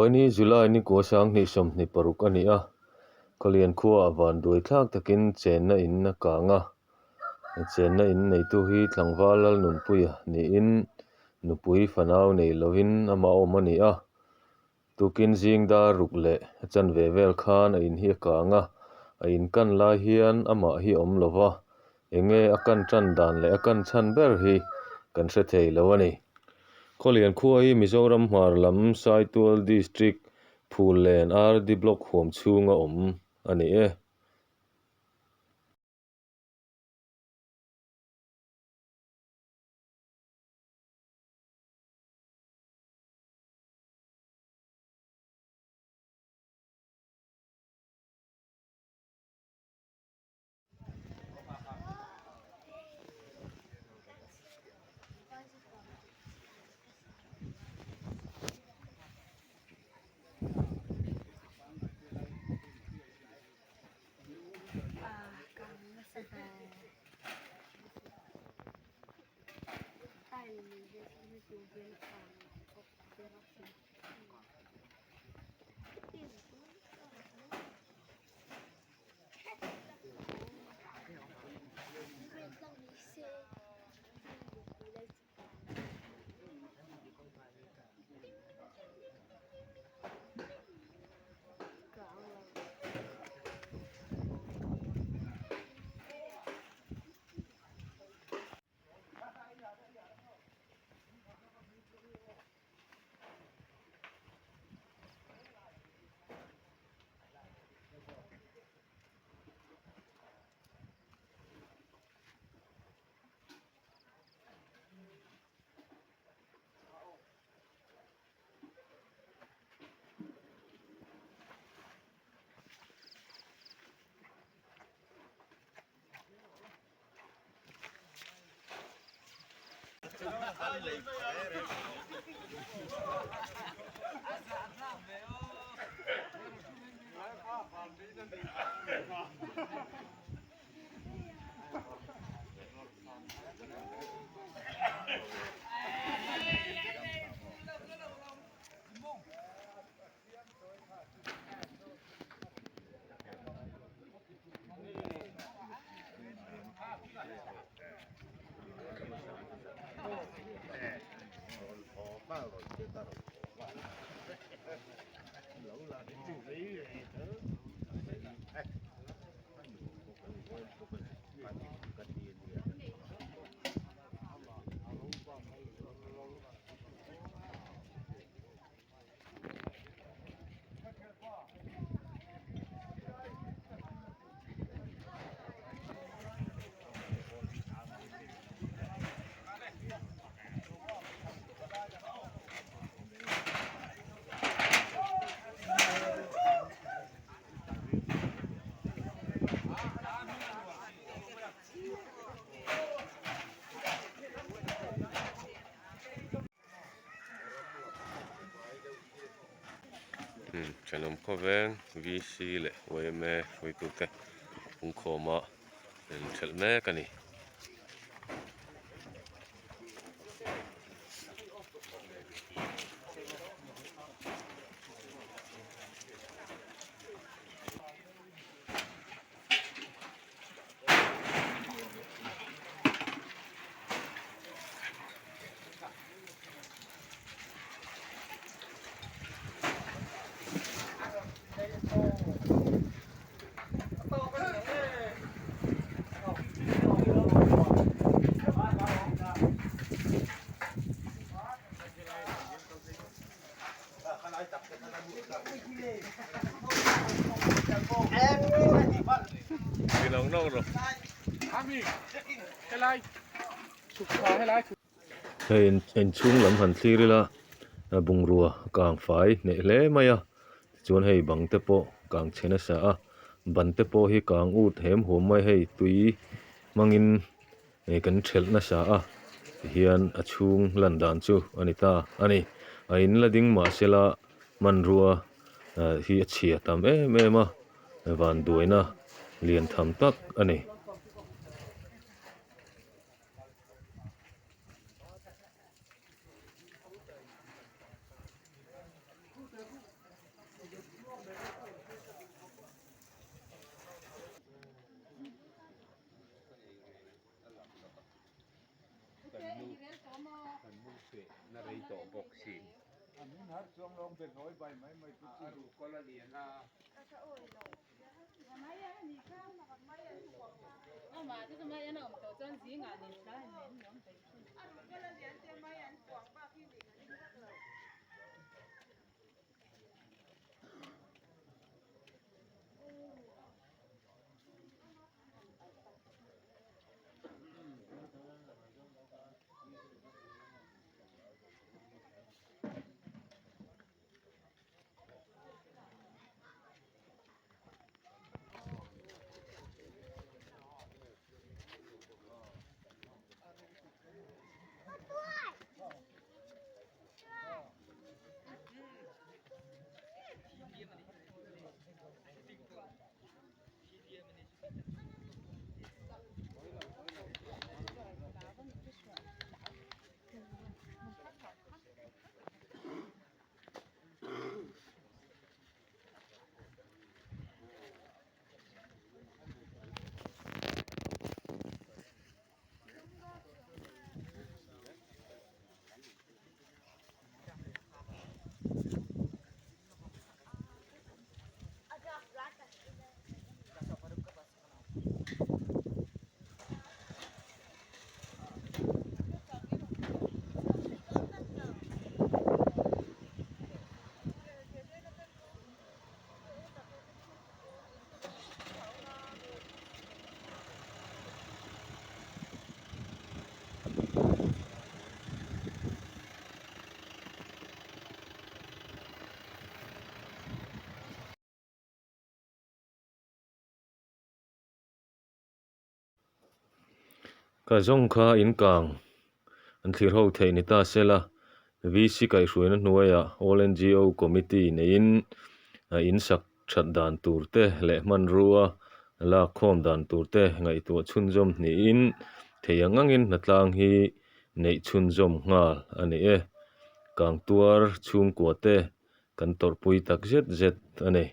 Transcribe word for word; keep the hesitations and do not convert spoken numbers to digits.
Ni July ni kuo, sang hni sawmhni paruk a ni a. Khawlian khuoa vanduai thlak takin chenna in a kang a. Chenna in neitu hi Tlangval Lalnunpuia niin nupui fanau nei lovin ama awm a ni a. Tukin zing dar ruk leh a chanve vel khan a in hi a kang a. A in kan lai hian amah hi a awm lo va. Enge a kan tan dan leh a kan chhan ber hi kan hre thei lo a ni. Khawlian khuoa hi Mizoram hmar lam Saitual District, Phullen R D Block huam chhunga awm a ni e. Hmm, Ṭhenawm Khawveng V C leh Y M A hruitute pungkhawma an ṭhelh mek a ni. Hei in, in chhung lam han thlir ila, a bungrua kang fai hneh hle mai a. Chuan hei bang te pawh kang chhe nasa a, ban te pawh hi kang ut hem huam mai, hei tui hmangin, eh, kan ṭhelh nasa a, tihian a chhung lan dan chu a ni ta a ni. A in la ding mah sela, hmanrua, eh, hi a chhia tam em em a, vanduaina lian tham tak a ni. Kan hmu, kan hmu fe na rei tawh bawk si. A min har chuong lawng ber nawi bai mai mai tu chu. A ru kol a lian a. Ama chu mai an awm tawh chuan zingah nen tla an nen awm thei chu. Ka zawng kha inkang an thlir ho thei ni ta sela, V C kaihhruaina hnuaia All N G O Committee neiin, a, in sak ṭhat dan tur te leh hmanrua lak khawm dan tur te ngaihtuah chhunzawm niin thei ang angin hnatlang hi neih chhunzawm nghal a ni e. Kangtuar chhungkua te kan tawrhpui tak zet zet a ni.